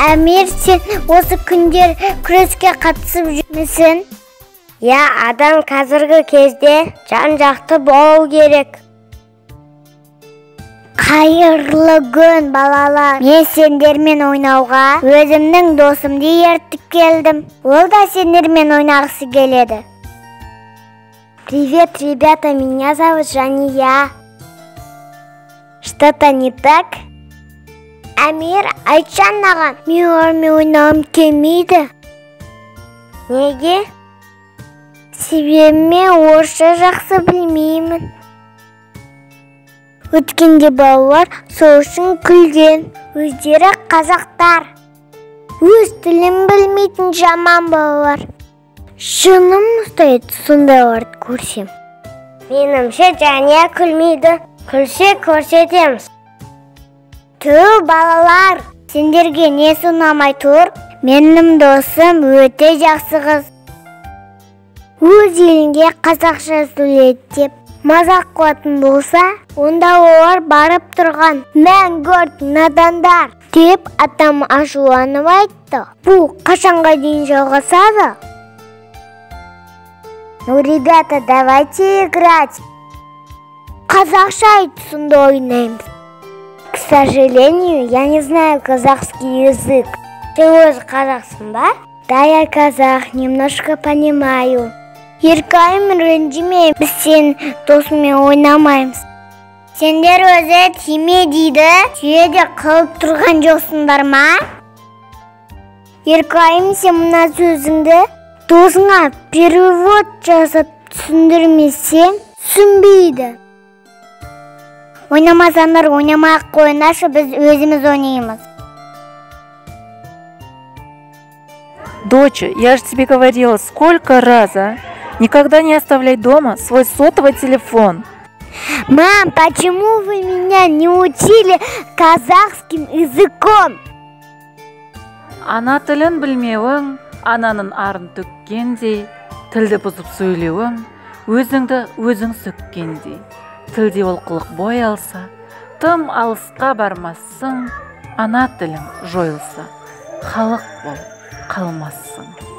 Әмир, сен осы күндер күреске қатысып жүрмісің? Иә, адам қазіргі кезде жан-жақты болу керек. Қайырлы күн, балалар. Мен сендермен ойнауға өзімнің досымды ертіп келдім. Ол да сендермен ойнағысы келеді. Привет, ребята, меня зовут Жания. Что-то не так? Әмир, айтшы маған, мен олармен ойнағым келмейді. Неге? Себебі мен орысша жақсы білмеймін. Өткенде балалар сол үшін күлген. Өздері қазақтар. Өз тілін білмейтін жаман балалар. Жыным ұстайды сондайларды көрсем. Меніңше, Жания күлмейді. Күлсе көрсетеміз. Тү, балалар, сендерге несі ұнамай тұр? Менің досым өте жақсы қыз. Өз елінде қазақша сөйлейді деп мазақ қылатын болса, онда олар барып тұрған мәңгүрт надандар деп атам ашуланып айтты. Бұл қашанға дейін жалғасады? Ну, ребята, давайте играть. Қазақша айт, сонда ойнаймыз. К сожалению, я не знаю казахский язык. Сен өзі қазақсың ба? Да, я казах, немножко понимаю. Еркайым, ренжіме, біз сен досыңмен ойнамаймыз. Сендер өзі тиме дейді, түйе де қылып тұрған жоқсыңдар ма? Еркайым, сен мына сөзіңді досыңа перевод жасап түсіндірмесең, түсінбейді. Ойнамасаңдар, ойнамай ақ қойыңдаршы, біз өзіміз ойнаймыз. Доча, я же тебе говорила сколько раз, а? Никогда не оставляй дома свой сотовый телефон. Мам, почему вы меня не учили казахским языком? Ана тілін білмеуің, ананың арын төккендей, тілді бұзып сөйлеуің, өзіңді өзің сөккендей. Тілде олқылық бой алса, тым алысқа бармассың, ана тілің жойылса, халық болып қалмассың.